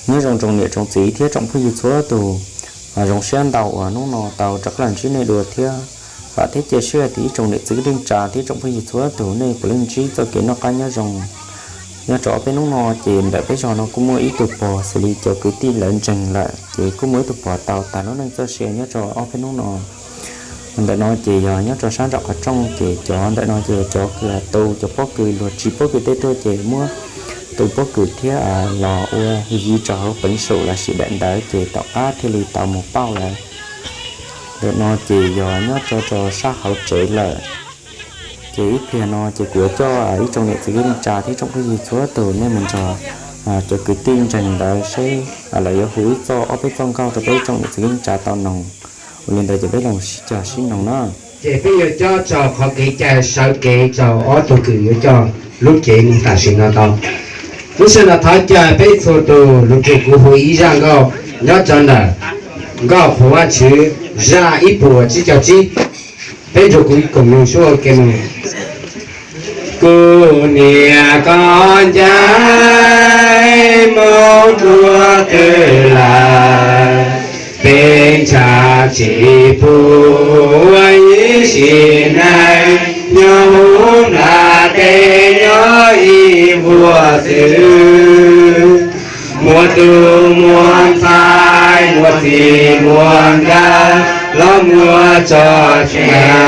Nyob zoo tsoom niam tsoom txiv thiab tsoom phooj ywg txhua tus, zoo siab ntau uas hnub no tau rov qab los ntsib nej dua thiab. Vam thiab cia siab tias ib tsoom niam txiv kwv tij neej tsa thiab tsoom phooj ywg txhua tus nej puav leej ntsib txoj kev noj qab nyob zoo. Nyob rau ob peb hnub no ces ntawm peb zos no kuj muaj ib tug pog xws li cov kwv tij lawv ntseeg lawm ces kuj muaj ib tug pog tau tag lub neej txoj sia nyob rau ob peb hnub no. Ntawm no ces yog nyob rau sab nram qhov rooj ces cov ntawm no ces cov kws tu cov pob kws luag tsis pob kws tej tuaj ces muab tu pob kws thiab los ua yig rau hauv peev xwm los sis daim ntawv ces tom qab thiaj li tau mus pauj lawm. Ntawm no ces yog nyob rau rau sab hauv tsev lawm. Ces ib pliag no ces kuv yuav coj ib tsoom niam txiv kwv tij neej tsa thiab tsoom phooj ywg txhua tus nej mus nrog cov kwv tij ntseeg ntawd seb lawv yuav hu ib txoj ob peb txoj nkauj rau peb ib tsoom niam txiv kwv tij neej tsa tau noog. Ua li ntawd ces peb los sib cog sib noog na. Ces peb yuav cob rau qhov kev cai sawv kev rau ob tug kws yuav coj lub cev no tam sim no tau. Lub sij hawm no thov caw peb txhua tus los nrog kuv hu ib zaj nkauj nyob rau ntawm nkauj qhuas Vajtswv zaj ib puas tsib caug tsib. Peb nrog kuv koom mloog seb ua ke mus. Kuv niam koj ncaim Moob tuag twg lawm, peb ntshav tsis pub ua ib sim neej, nyob hauv nplaj teb nyob ib vuag xwb. Muaj tub muaj ntxhais, muaj txiv muaj nkawm, los muaj txoj sia.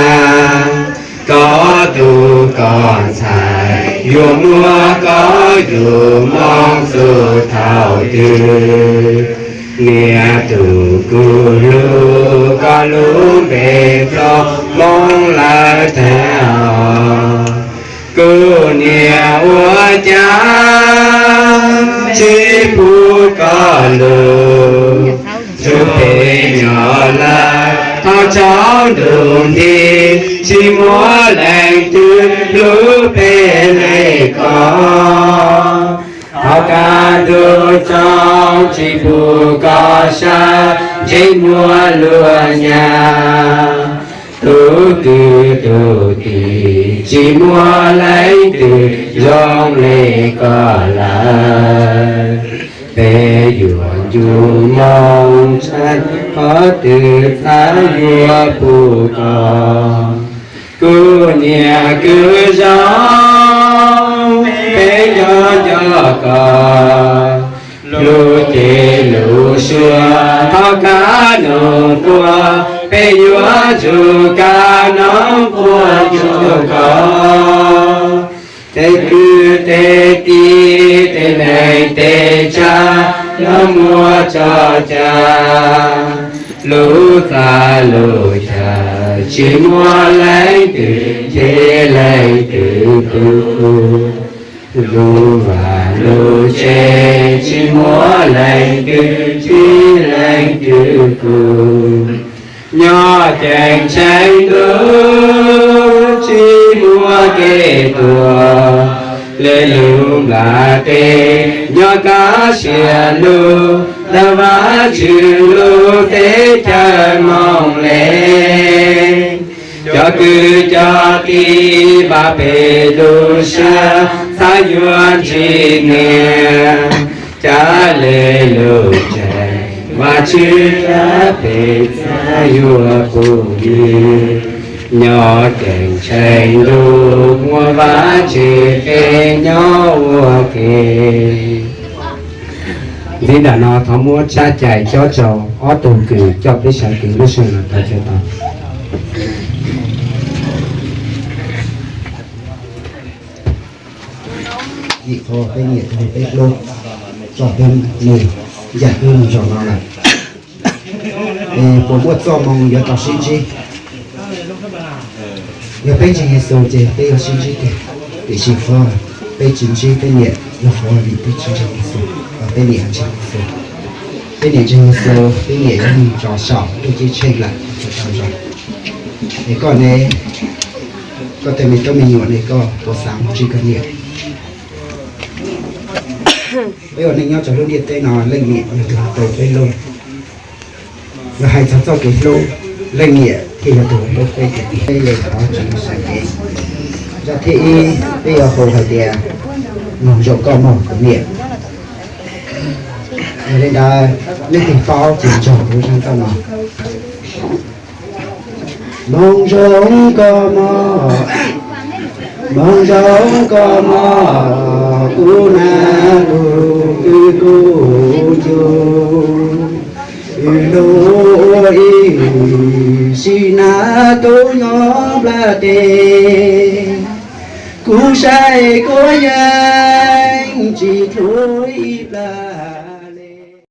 Koj tub koj ntxhais yuav muab koj yug moo xub thaum twg? Niam tus kuv hlub, koj lub npe Nplooj Hmoob lawm tag. Kuv niam ua cas tsis pub koj lug, nrug peb nyob lawm thoob tsaus ntuj nti, tsis muaj leej twg hlub peb li koj. Thov koj tus txoos tsis pub koj sawv, ntshe muaj luag nyab. Tus kwv tus tij tsis muaj leej twg zoo li koj lawm. Peb yuav ncu moo ntshai qhov twg txhaj yuav pub koj. Kuv niam kwv zoo, peb nco nco koj lub cev lub suab, thov koj noog quas, peb yuav nrug koj noog quas nrug koj. Tej kwv tej tij tej neej tej tsav, nyob muaj txoj cai, lub txaj lub chaw tsis muaj leej twg nrhiav leej twg pub. Lub vaj lub tsev tsis muaj leej twg nrhiav leej twg pub. Nyob ceeb tsheej ntuj tsis muaj kev tuag, le lub nplaj teb nyob kaj siab lug, ntawm Vajtswv lub teb chaws Moob Leeg. Cov kwv cov tij npaj peb lub siab, txhaj yuav ntsib niam. Cas le lub tsev Vajtswv peb txhaj yuav pub li. Nyob ceeb tsheej ntuj muaj Vajtswv peb nyob ua ke. Ntxiv ntawm no thov muab tsab cai cob rau ob tug kws coj peb sawv kev lub sij hawm no tau cov tau. Nim qho peb nyiam tus peb hlub, tso peb mus yam wb mus zaum no lawm. Es puas muaj txoj moo yuav tau sib ntsib? Yog peb ntseeg Yexus ces peb yuav sib ntsib tiag, tiam sis qhov peb tsis ntsib peb niam yog qhov vim peb tsis ntseeg Yexus, peb niam ntseeg Yexus. Peb niam ntseeg Yexus, peb niam yog neeg tso saum ntuj ceeb tsheej lawm, tsis tau zoo. Es koj ne, koj tej me tub me nyuam ne, koj puas xav mus ntsib koj niam? Peb ua neej nyob rau lub ntiaj teb no leej niam yog tus tau peb lub. Yog hais txog txoj kev hlub, leej niam thiaj yog tus hlub peb tiag tiag. Peb yuav thov Tswv Yexus kev. Zaj thib ib, peb yuav hu hais tias, Mloog zoo koj mog kuv niam. Yog li ntawd, leej twg paub ces nrog kuv zaj nkauj no. Moos zoo koj mog, moos zoo koj mog, kuv nab lug kwv kuv ncu, wb lug ua ib sim nab tub nyob nplaj teb, kuv saib kuv yeej tsis thua ib plag.